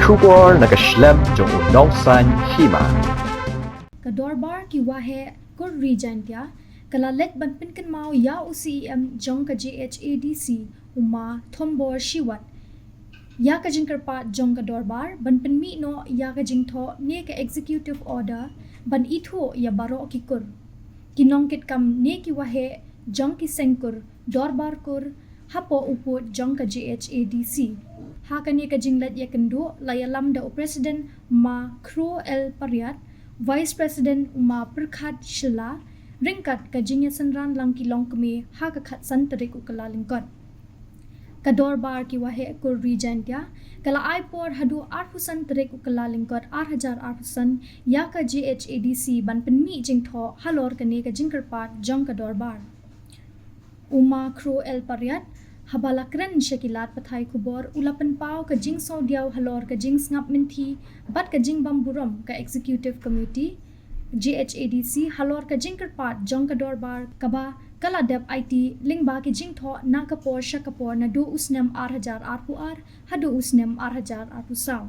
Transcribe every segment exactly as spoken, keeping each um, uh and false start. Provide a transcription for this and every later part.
Khubor na ka shlem jong u nongsan hima. Ka Dorbar ki Waheh Kur Ri Jaintia ka la leit ban pynkynmaw ïa u C E M jong ka J H A D C, u Ma Thombor Shiwat, ïa ka jingkyrpad jong ka Dorbar ban pynmih noh ïa ka jingthoh ne ka executive order ban ithuh ïa baroh ki kur, ki nongkitkam ne ki waheh jong ki seng kur, Dorbar Kur, hapoh u pud jong ka J H A D C. Ha kane ka jingleit ïakynduh la ïalam da u President Ma Kro L Pariat, Vice President u Ma Pyrkhat Shylla, ryngkat ka jingïasynran lang ki longkmie ha ka khatsan tarik u Kyllalyngkot. Ka Dorbar ki Waheh Kur Ri Jaintia ka la ai por haduh arphew san tarik u Kyllalyngkot ar hajar arphew san ïa ka J H A D C ban pynmih jingthoh halor kane ka jingkyrpad jong ka Dorbar. U Ma Kro L Pariat, haba la kren sha ki lad pathai khubor, u la pynpaw ka jingsngewdiaw halor ka jingsngap mynthi bad ka jingbam burom ka Executive Committee J H A D C halor ka jingkyrpad jong ka Dorbar kaba ka la dep aiti lyngba ki jingthoh na ka por sha ka por naduh u snem ar hajar arphew ar haduh u snem ar hajar arphew saw.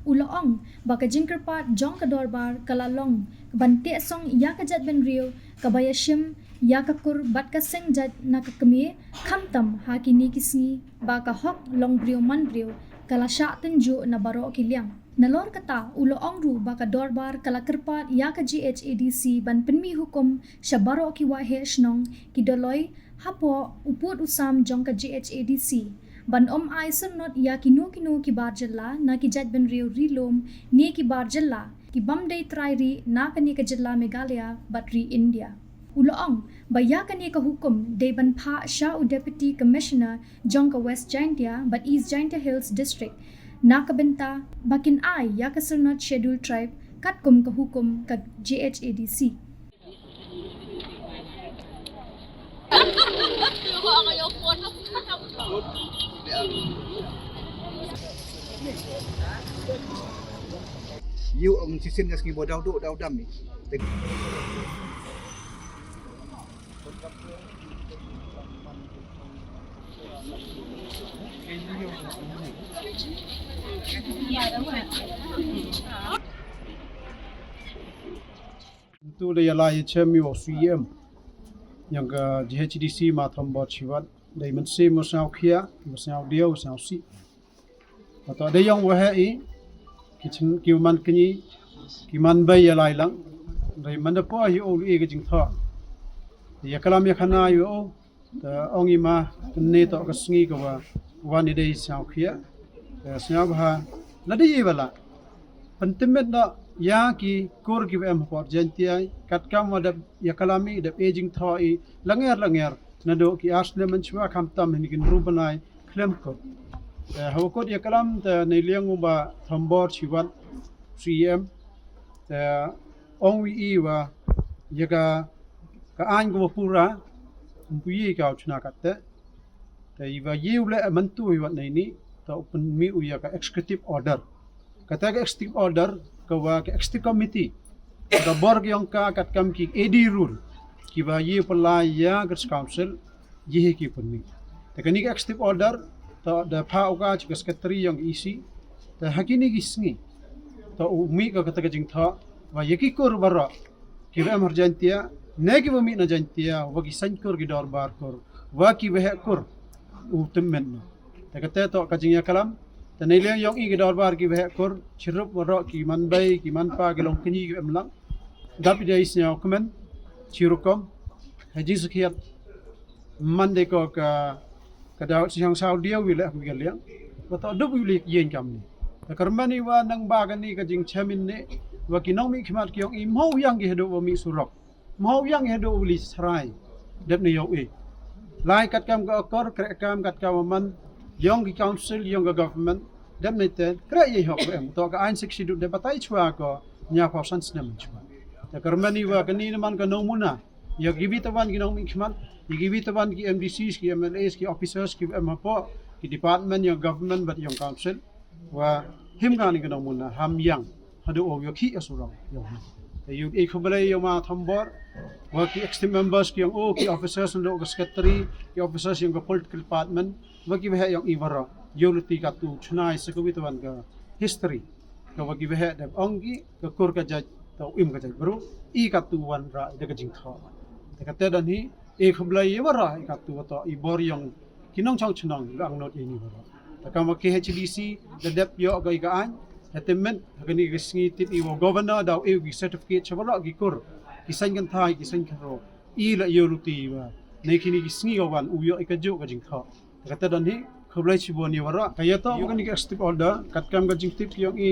U la ong ba ka jingkyrpad jong ka Dorbar ka la long ban teh song ïa ka jaitbynriew kaba ïashim ïa ka kur bad ka seng jait na ka kmie, khamtam ha kine ki sngi ba ka hok long briew man briew ka la shah tynjuh na baroh ki liang. Nalor kata, u la ong ruh ba ka Dorbar ka la kyrpad ïa ka J H A D C ban pynmih hukum sha baroh ki waheh shnong, ki dolloi hapoh u pud u sam jong ka J H A D C ban ym ai syrnod ïa kino kino ki bar jylla na ki jaitbynriew ri lum ne ki bar jylla ki bym dei trai ri na kane ka jylla Meghalaya bad ri India. U la ong ba ïa kane ka hukum dei ban phah sha u Deputy Commissioner jong ka West Jaintia bad East Jaintia Hills District na ka bynta ba kin ai ïa ka syrnod Scheduled Tribe katkum ka hukum ka J H A D C. Yu ong sisin ngas ngi bo daw do daw dam ni. Ntu da ïa la ïa chem ïa u C E M ïa ka J H A D C, Ma Thombor Shiwat, dei mynsiem u sngewkhia, u sngewdiaw, u sngewsih. Hato dei ïong waheh i ki chen, ki man kñi, ki man bei ïa lai lang. Dei man da po ïa u lu i ka jingthoh. Ïa kalam ïa khana ïa u. Te ong i ma, kane to ka sngi ka wa wan i dei sngewkhia. Te sngewbha lada i ba lah pyntymmen noh ïa ki kur ki ba em hapoh Jaintia, katkam wa dep ïa kalam i, dep e jingthoh i langer langer naduh ki ar snem mynshuwa, khamtam hynnin ki hynriew bnai khlem kut. Te hawa kut ïa kalam te na liang u Bah Thombor Shiwat, C E M, te ong wi i wa ïa ka, ka aiñ ka wa pura, ym pu ïa ka u chna kat te. Te i wa ïa u leh myntu i wat nei ni, te u pynmih u ïa ka executive order. Kata ka executive order, ka wa ka executive committee, ka bor ki ong ka katkam ki A D rule, ki wa ïa u pynlai ïa ka council, ïa hi ki pynmih. Te kani ka executive order, te da pha u ka chi ka secretary ïong E C, te ha kini ki sngi, te u mih ka kata ka jingthoh, wa ïa ki kur baroh, ki wa em ha Jaintia, ne ki wa mih na Jaintia, wa ki seng kur, ki dorbar kur, wa ki waheh kur, u tymmen noh. Te kata to ka jingïakalam, te na liang ïong i ki dorbar ki waheh kur, chirup baroh ki man bei, ki man pa, ki long kñi, ki wa em lang. Dap i dei sngewkmen, chirukom, ha jingsakhiat, man dei ko ka, ka daw sngewsaw diaw wi leh ha ka liang. Wa to dup wi leh ïeng kam ni. Te kyrmen i wa nang ba kani ka jingchemin ne, wa ki nongmihkhmat ki ong i mho ïang ki haduh wa mih surok. Mho ïang i haduh wa li srai. Dep ne ïoh i. Lai katkam ka akor, kreh kam katkam wa man, ïong ki council, ïong ka government, dep ne te, kreh ïa hok wa em. To ka aiñ sik sidut dep batai chwa ko, ñiaw phaw san snem chwa. Te kyrmen i wa kani na man ka nongmuna. Ïa ki wi tawan ki nongmihkhmat, ïa ki wi tawan ki M D Cs, ki M L As, ki officers, ki em hapoh, ki department, ïong government, bad ïong council. Wa him kani ka nongmuna, ham ïang, haduh u ïoh ki ïa surok, ïong. Te ïoh i khublei ïa Ma Thombor, wa ki executive members ki ïong u, ki officers ïong ka secretary, ki officers ïong ka political department, wa ki waheh ïong i baroh, ïoh luti katu, chna i sa ka wi tawan ka, history. Ka wa ki waheh dep ong ki ka kur ka jait, ka u im ka jait bru, i katu wan ra i da ka jingthoh. Te kata don hi, i khublei i wa ra i katu wa to i bor yong ki nongchong chnong i wa ang not i ni wa ra. Te kam wa ki H D C da dep yo ka i ka ain, te te met ha ka ni ka sngi tip i wa governor da u i ki certificate cha wa ra ki kur, ki sain kan thai, ki sain kan ro, i la yo luti wa. Nei ki ni ki sngi ka wan u yo i ka jo ka jingthoh. Kata don hi, khublei chibun ïa waroh. Ka ïa to, ïa kane ka executive order, katkam ka jingtip ïong i,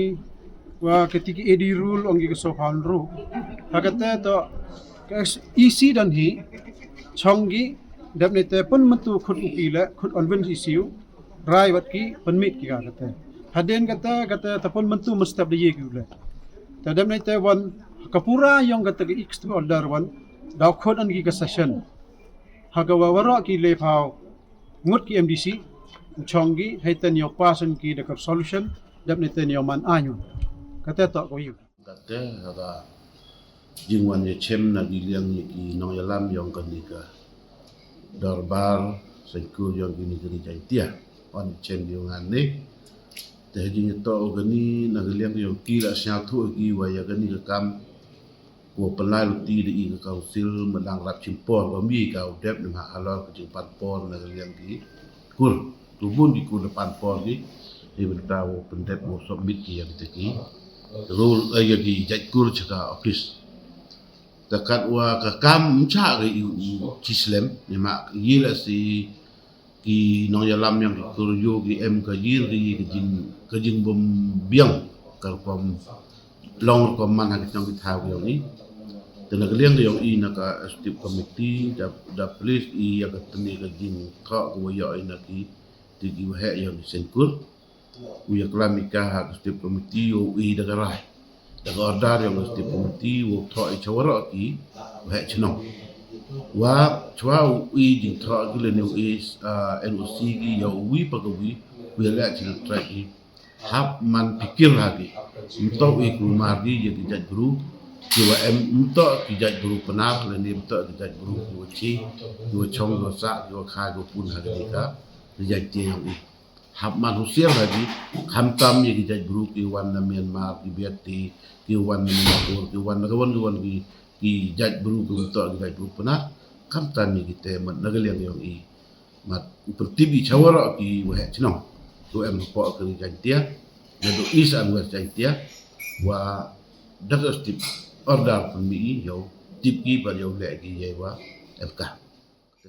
wa kati ki A D rule ong ki ka so phan ru. Ha kata to, ka ex-, E C don hi, chong ki, dep ne te pun mentu khut u pi le, khut on win issue, rai wat ki, pun mit ki ka kata. Hadien kata, kata ta pun mentu mestep de ye ki u le. Ta dep ne te wan, ka pura ïong kata ka executive order wan, daw khut on ki ka session. Ha ka wa waroh ki le phaw, ngut ki M D C, u chong ki, hei ten ïoh pass ki da ka resolution, dep ne ten ïoh man aiñ. Kata to ko ïu. Kata ha ka jingwan ïa chem na ki liang ïa ki nongïalam ïong kane ka dorbar saikur ïong kine ki ri Jaiñtia. Wan chem ïong ngan ne. Te ha jingïatoh kane na ki liang ïong ki la sñiawthuh ki wa ïa kane ka kam Ko pynlai luti da i ka council, ma dang rap chim por, ko mi ka u dep ne ma halor ka jingpan por na ka liang ki kur. Ko bun ki kur da pan por ki, i bynta u pyndep u submit ki ïa kita ki rule, eh, ïa ki jait kur cha ka office. Te katwa ka kam mcha ka i u chislem, ne ma yila si ki nongïalam ïong ki kur ïoh ki em ka yir ka yir ka jing, ka jingbym biang ka rukom long rukom man ha ka jong ki thaw ïong i. Te na ka liang ka ïong i na ka executive committee da, da please i ïa ka tne ka jingthoh ka wa ïoh i na ki, ti ki waheh ïong ki seng kur. U ïa klam i ka ha ka executive committee u i da ka rai. Da ka order ïong ka executive committee u thoh i cha waroh ki waheh chnong. Wa chwa u i jingthoh ki lane u i, ah, N O C ki ïa u wi pa ka wi, u ïa leh chi leh trai ki. Hap man pikir ha ki. Mtoh u i kulmar ki ïa ki jait bru. Ki wa em mtoh ki jait bru Pnar lane mtoh ki jait bru ki wa chi, ki wa chong, ki wa sah, ki wa kha, ki wa pun ha ki ka. Ki jait tie ïong i. Hap man husiar ha ki, khamtam ïa ki jait bru ki wan na Myanmar, ki Biatti, ki wan na Manipur, ki wan na ka wan, ki wan ki, ki jait bru ki mtoh ki jait bru Pnar, khamtam ïa ki te mat na ka liang ïong i. Mat u pyrtip i cha waroh ki waheh chnong. Tu em hapoh ka ri Jaiñtia, na du East and West Jaiñtia, wa da ka stip order pynmih i, ïoh tip ki bad ïoh leh ki ïa wa em ka.